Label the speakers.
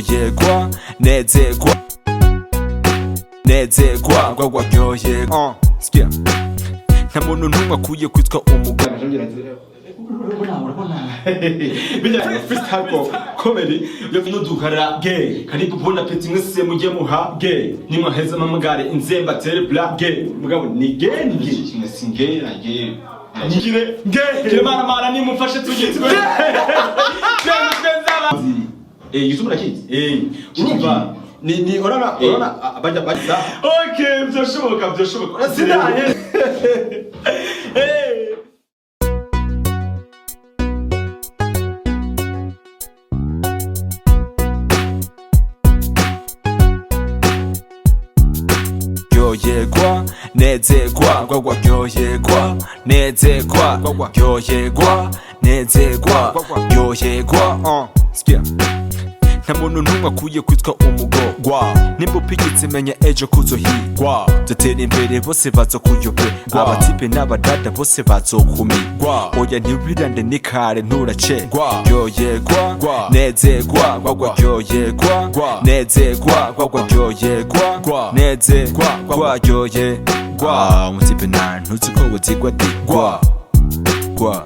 Speaker 1: Ryoherwa, nezerwa, nezerwa, gwagwa, ryoherwa. Sikia, nta muntu n'umwe akwiye kwitwa umugore.
Speaker 2: Urabona bijya freestyle comedy yo nudukara gay. Karibu, bon appétit mwese, mujye muha gay, nimwaheza mamagare inzemba tere bla gay. Mugabo ni gay, ni gay.
Speaker 3: Singay na gay.
Speaker 2: Ngire gay kire mana mana, nimufashe tujye twe
Speaker 3: Eh, YouTube urakizi?
Speaker 2: Eh, urumva ni urabona bajya bajya. Okay, byashoboka, byashoboka, sinaye eh.
Speaker 1: Ryoherwa, nezerwa, gwagwa, ryoherwa, nezerwa, gwagwa, ryoherwa, nezerwa, ryoherwa. Sikia, nta muntu n'umwe akwiye kwitwa umugogwa. Nimba upigitse, menya ejo kuzohigwa. Dutera imbere, bose bazokuyobe, abatipe n'abadada bose bazokumigwa. Oya, ntibirande, ni kare, nturacegwa. Ryoherwa, nezerwa, gwagwa, ryoherwa, nezerwa, gwagwa, ryoherwa, nezerwa, ryoherwa. Umutipe nta ntuzi ko buzigwa digwa gwa.